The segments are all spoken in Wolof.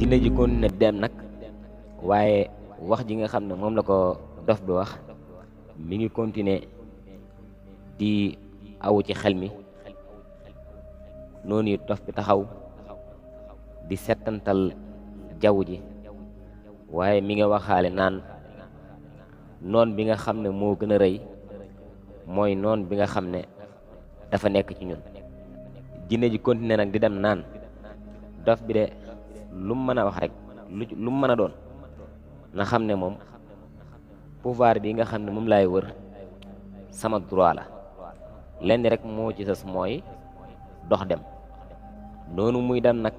jinne ji continué dem nag waaye wax ji nga xam ne moom la ko dof bi wax mi ngi continuer di awu ci xel mi noonu it dof bi taxaw di settantal jaww ji waaye mi nga waxaale naan noon bi nga xam ne moo gën a rëy mooy noon bi nga xam ne dafa nekk ci ñun. jinne ji continué nag di dem naan dof bi de lu mu mën a wax rek lu mu mën a doon na xam ne moom pouvoir bi nga xam ne moom laay wër sama droit la lenn rek moo ci sës mooy dox dem. noonu muy dem nag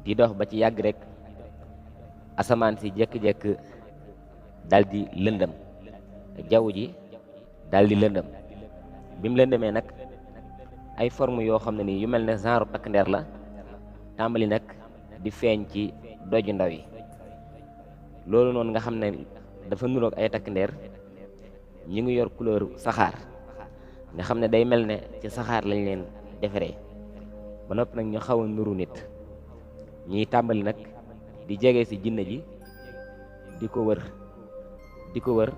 di dox ba ci yàgg rek asamaan si jékki-jékki dal di lëndëm jaww ji dal di lëndëm bi mu lëndëmee nag ay forme yoo xam ne nii yu mel ne genre takk ndeer la tàmbali nag di feeñ ci doju ndaw yi. loolu noonu nga xam ne dafa nuroog ay takk ndeer ñi ngi yor couleur saxaar nga xam ne day mel ne ci saxaar lañ leen defaree ba noppi nag ñu xaw a nuru nit ñiy tàmbali nag di jege ci jinne ji di ko wër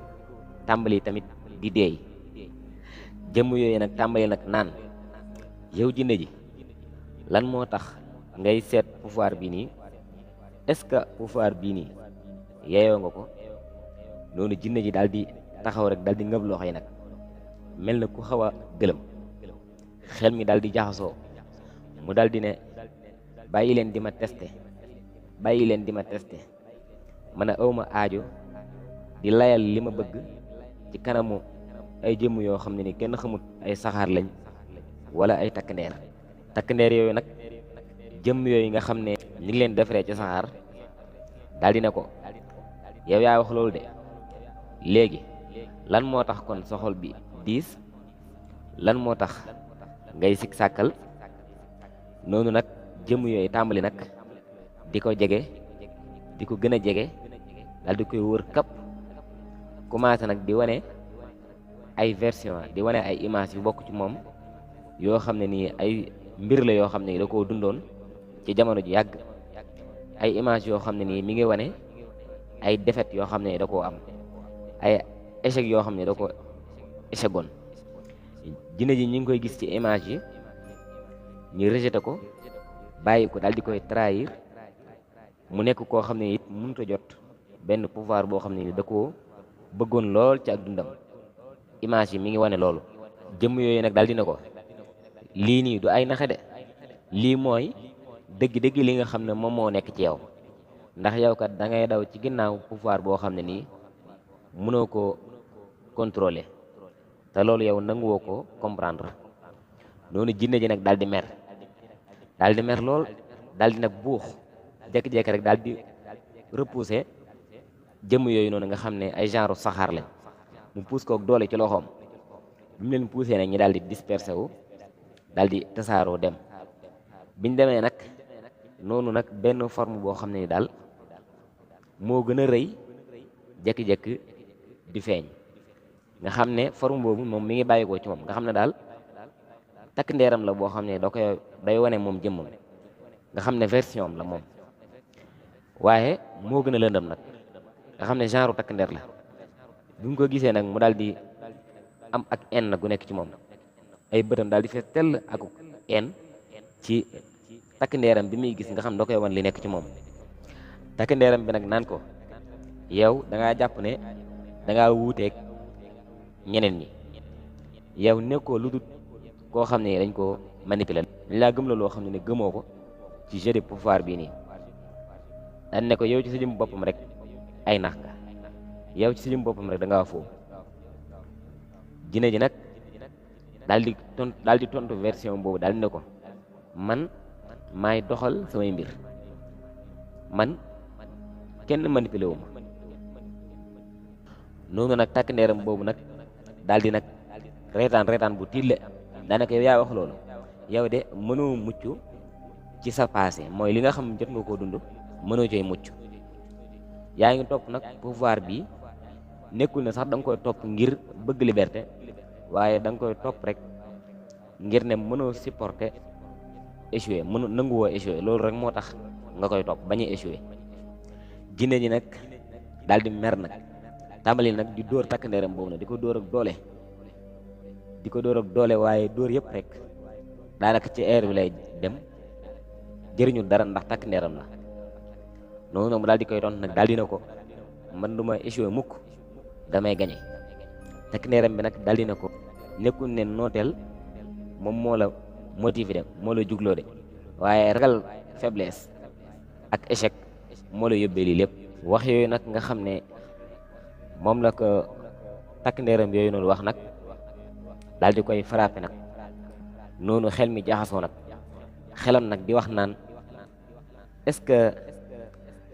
tàmbali tamit di deey. jëmm yooyu nag tàmbali nag naan yow jinne ji lan moo tax ngay seet pouvoir bi nii est-ce que pouvoir bii nii yeeyoo nga ko. noonu jinne ji daal di taxaw rek daal di ngëb loxo yi nag mel na ku xaw a gëlëm xel mi daal di jaxasoo mu daal di ne bàyyi leen di ma testé man a awma aajo di layal li ma bëgg ci kanamu ay jëmm yoo xam ne ni kenn xamut ay saxaar lañ wala ay takk ndeer yooyu nag jëmm yooyu nga xam ne ñu ngi leen defaree ci saxaar daal di ne ko yow yaa wax loolu de léegi lan moo tax kon sa xol bi diis lan moo tax ngay sik sàkkal. noonu nag jëmm yooyu tàmbali nag di ko jege di ko gën a jege daal di koy wër kap commencé nag di wane ay version di wane ay image yu bokk ci moom yoo xam ne nii ay mbir la yoo xam ne da koo dundoon ci jamono ji yàgg ay image yoo xam ne nii mi ngi wane ay défaite yoo xam ne da koo am ay échec yoo xam ne da ko échegoon. jinne ji ñu ngi koy gis ci image yi ñu rejeté ko bàyyi ko daal di koy trahir mu nekk koo xam ne it mënut a jot benn pouvoir boo xam ne ni da koo bëggoon lool ci ak dundam. image yi mi ngi wane loolu. jëmm yooyu nag daal dina ko lii nii du ay naxe de lii mooy dëgg-dëgg li nga xam ne moom moo nekk ci yow ndax yow kat da ngay daw ci ginnaaw pouvoir boo xam ne nii mënoo ko contrôler te loolu yow nanguwoo ko comprendre. noonu jinne ji nag daal di mer lool daal di nag buux jékki-jékki rek daal di repousser jëmm yooyu noonu nga xam ne ay genre saxaar lañ mu puus kook doole ci loxoom bi mu leen poussé nag ñi daal di dispersé wu daal di tasaaroo dem. biñ demee nag noonu nag benn forme boo xam ne ni daal moo gën a rëy jékki-jékki di feeñ nga xam ne forme boobu moom mi ngi bàyyikoo ci moom nga xam ne daal takk ndeeram la boo xam ne da koy day wane moom jëmmam nga xam ne version am la moom waaye moo gën a lëndëm nag nga xam ne genre takk ndeer la. bi mu ko gisee nag mu daal di am ak en gu nekk ci moom ay bëtam daal di fees tell ak en ci takk ndeeram bi muy gis nga xam da koy wan li nekk ci moom. takk ndeeram bi nag naan ko yow da ngaa jàpp ne da ngaa wuuteeg ñeneen ñi yow nekkoo lu dul koo xam ne dañ koo manipuler. dañ laa gëm la loo xam ne gëmoo ko ci jeu de pouvoir bii nii daan ne ko yow ci sa jëm boppam rek ay nax nga yow ci sa jëm boppam rek da ngaa foo. jinne ji nag daal di tontu version boobu daal di ne ko man maay doxal samay mbir man kenn manipulé wu ma. noonu nag takk ndeeram boobu nag daal di nag reetaan bu tiille daanaka yow yaa wax loolu yow de mënoo mucc ci sa passé mooy li nga xam jot nga koo dund mënoo cay mucc. yaa ngi topp nag pouvoir bi nekkul ne sax da nga koy topp ngir bëgg liberté waaye da nga koy topp rek ngir ne mënoo supporter échoué nanguwoo échoué loolu rek moo tax nga koy topp bañ a échoué. jinne ji nag daal di mer nag tàmbali nag di dóor takk ndeeram boobu nag di ko dóor ak doole waaye dóor yëpp rek daanaka ci air bi lay dem jëriñu dara ndax takk ndeeram la. noonu nag mu daal di koy tont nag daal dina ko man du ma échoué mukk damay gañe. takk ndeeram bi nag daal dina ko nekkul ne nooteel moom moo la motivé de moo la jugloo de waaye ragal faiblesse ak échec moo la yóbbee lii lépp. wax yooyu nag nga xam ne moom la ko takk ndeeram yooyu noonu wax nag daal di koy frappé nag noonu xel mi jaxasoo nag xelam nag di wax naan est-ce que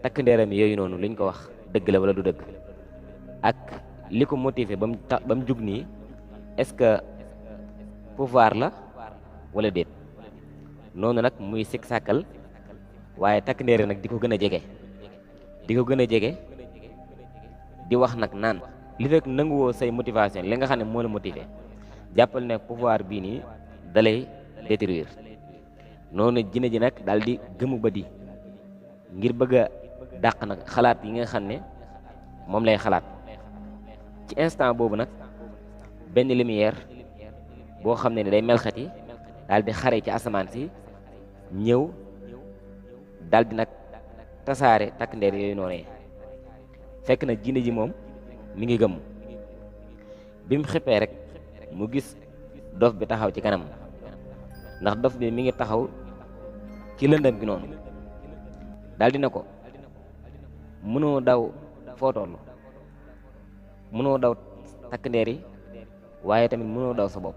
takk ndeeram yooyu noonu liñ ko wax dëgg la wala du dëgg ak li ko motivé ba mu jug nii est-ce que pouvoir la wala déet. noonu nag muy sikk sàkkal waaye takk ndeere nag di ko gën a jege di wax nag naan li fekk nanguwoo say motivation li nga xam ne moo la motivé jàppal ne pouvoir bii nii dalay détruire. noonu jinne ji nag daal di gëmu ba di ngir bëgg a dàq nag xalaat yi nga xam ne moom lay xalaat. ci instant boobu nag benn lumière boo xam ne day melxati daal di xare ci asamaan si ñëw daal di nag tasaare takk ndeer yooyu noonu fekk na jinne ji moom mi ngi gëmm. bi mu xippee rek mu gis dof bi taxaw ci kanam ndax dof bi mi ngi taxaw ci lëndëm gi noonu daal dina ko mënoo daw foo toll mënoo daw takk ndeer yi waaye tamit mënoo daw sa bopp.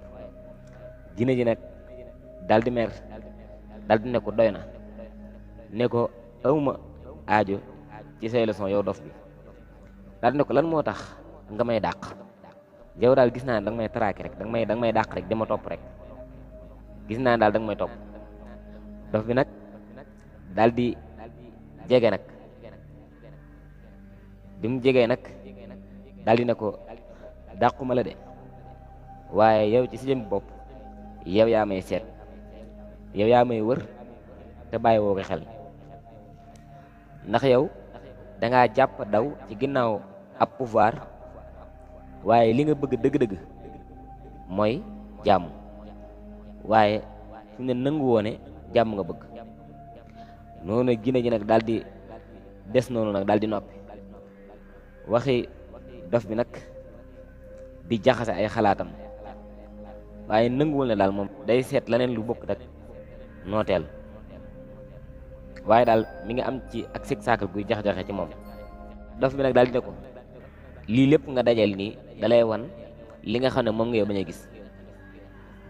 jinne ji nag daal di mer daal di ne ko doy na ne ko awma aajo ci say leçon yow dof bi. daal di ne ko lan moo tax nga may dàq yow daal gis naa ne danga may traqué rek danga may dàq rek dama topp rek gis naa ne daal danga may topp. dof bi nag daal di jege nag bi mu jegee nag daal di ne ko dàquma la de waaye yow ci si jëm bopp yow yaa may seet yow yaa may wër te bàyyi woo ko xel ndax yow dangaa jàpp daw ci ginnaaw ab pouvoir waaye li nga bëgg dëgg-dëgg mooy jàmm waaye fi ne nangu woone jàmm nga bëgg. noonu jinne ji nag daal di des noonu nag daal di noppi waxi dof bi nag di jaxase ay xalaatam waaye nanguwul ne daal moom day seet leneen lu bokk rek nooteel waaye daal mi ngi am ci ak sikk saakal guy jax-jaxe ci moom. dof bi nag daal di ne ko lii lépp nga dajal nii dalay wan li nga xam ne moom nga yow bañ a gis.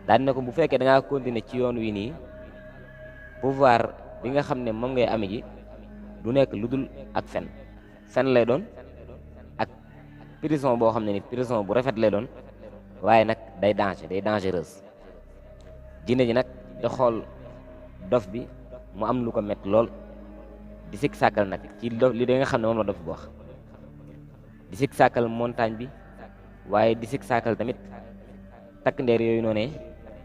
daal di ne ko bu fekkee da ngaa continuer ci yoon wi nii pouvoir bi nga xam ne moom ngay ame ji du nekk lu dul ak fen lay doon ak prison boo xam ne ni prison bu rafet lay doon waaye nag day dangereuse. jinne ji nag di xool dof bi mu am lu ko métti lool di sikk sàkkal nag ci dof li da nga xam ne moom la dof bi wax di sikk sàkkal montagne bi waaye di sikk sàkkal tamit takk ndeer yooyu noonee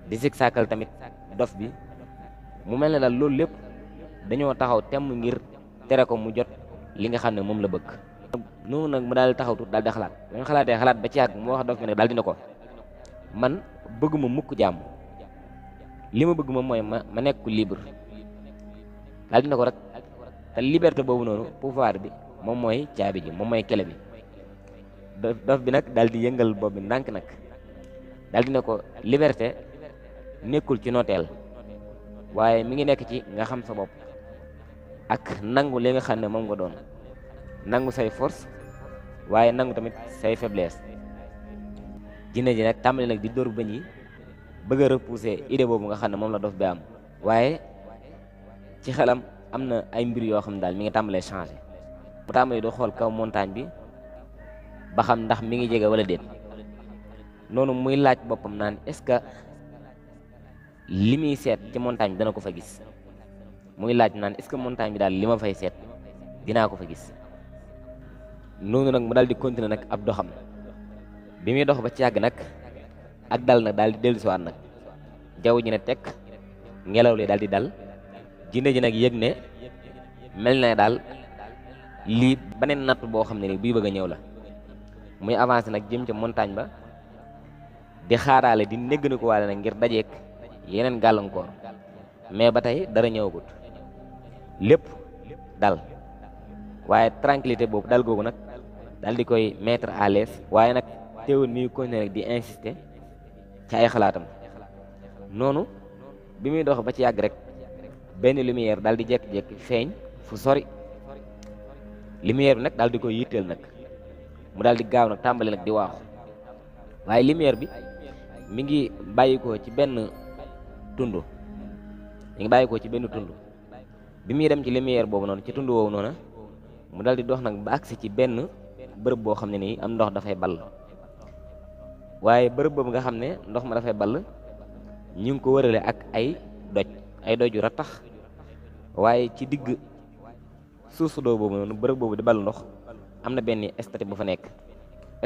di sikk sàkkal tamit dof bi. mu mel ne daal loolu lépp dañoo taxaw temm ngir tere ko mu jot li nga xam ne moom la bëgg. noonu nag mu daal di taxaw tuut daal di xalaat ba nga xalaatee xalaat ba ci yàgg mu wax dof bi nag daal dina ko man bëgguma mukk jàmm li ma bëgg moom mooy ma nekk ku libre. daal dina ko rek te liberté boobu noonu pouvoir bi moom mooy caabi ji moom mooy kele bi. dof bi nag daal di yëngal bopp bi ndànk nag daal dina ko liberté nekkul ci nooteel waaye mi ngi nekk ci nga xam sa bopp ak nangu li nga xam ne moom nga doon nangu say force waaye nangu tamit say faiblesse. jinne ji nag tàmbali nag di dóor bëñ yi bëgg a repousser idée boobu nga xam ne moom la dof bi am waaye ci xelam am na ay mbir yoo xam ne daal mi ngi tàmbalee changer. mu tàmbali doo xool kaw montagne bi ba xam ndax mi ngi jege wala déet noonu muy laaj boppam naan est-ce que li muy seet ci montagne bi dana ko fa gis. muy laaj naan est-ce que montagne bi daal li ma fay seet dinaa ko fa gis. noonu nag mu daal di continuer nag ab doxam bi muy dox ba ci yàgg nag ak dal nag daal di dellusiwaat nag jaww ji ne tekk ngelaw li daal di dal. jinne ji nag yëg ne mel na daal lii beneen natt boo xam ne ni bii bëgg a ñëw la muy avancé nag jëm ca montagne ba di xaaraale di négg ko waale nag ngir dajeek yeneen gàllankoor mais ba tey dara ñëwagut lépp dal waaye tranquillité boobu dal googu nag dal di koy mettre à l'aise waaye nag teewul mi continuer rek di insister ci ay xalaatam noonu bi muy dox ba ci yàgg rek benn lumière dal di jékki-jékki feeñ fu sori lumière bi nag daal di koy yitteel nag mu daal di gaaw nag tàmbali nag di waaxu waaye lumière bi mi ngi bàyyikoo ci benn tund bi muy dem ci lumière boobu noonu ci tund woowu noonu mu daal di dox nag ba agsi ci benn bërëb boo xam ne nii am ndox dafay ball waaye bërëb boobu nga xam ne ndox ma dafay ball ñu ngi ko wërale ak ay doj yu rattax waaye ci digg suuf su doo boobu noonu bërëb boobu di ball ndox am na benn statue bu fa nekk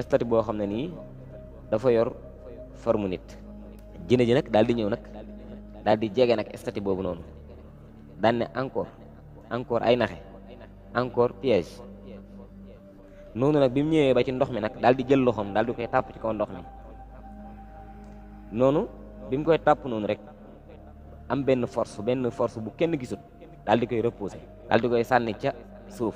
statue boo xam ne nii dafa yor forme nit jinne ji nag daal di ñëw nag daal di jege nag statue boobu noonu daan ne encore ay naxe encore piège noonu nag bi mu ñëwee ba ci ndox mi nag daal di jël loxoom daal di koy tàpp ci kaw ndox mi noonu bi mu koy tàpp noonu rek am benn force bu kenn gisut daal di koy reposer daal di koy sànni ca suuf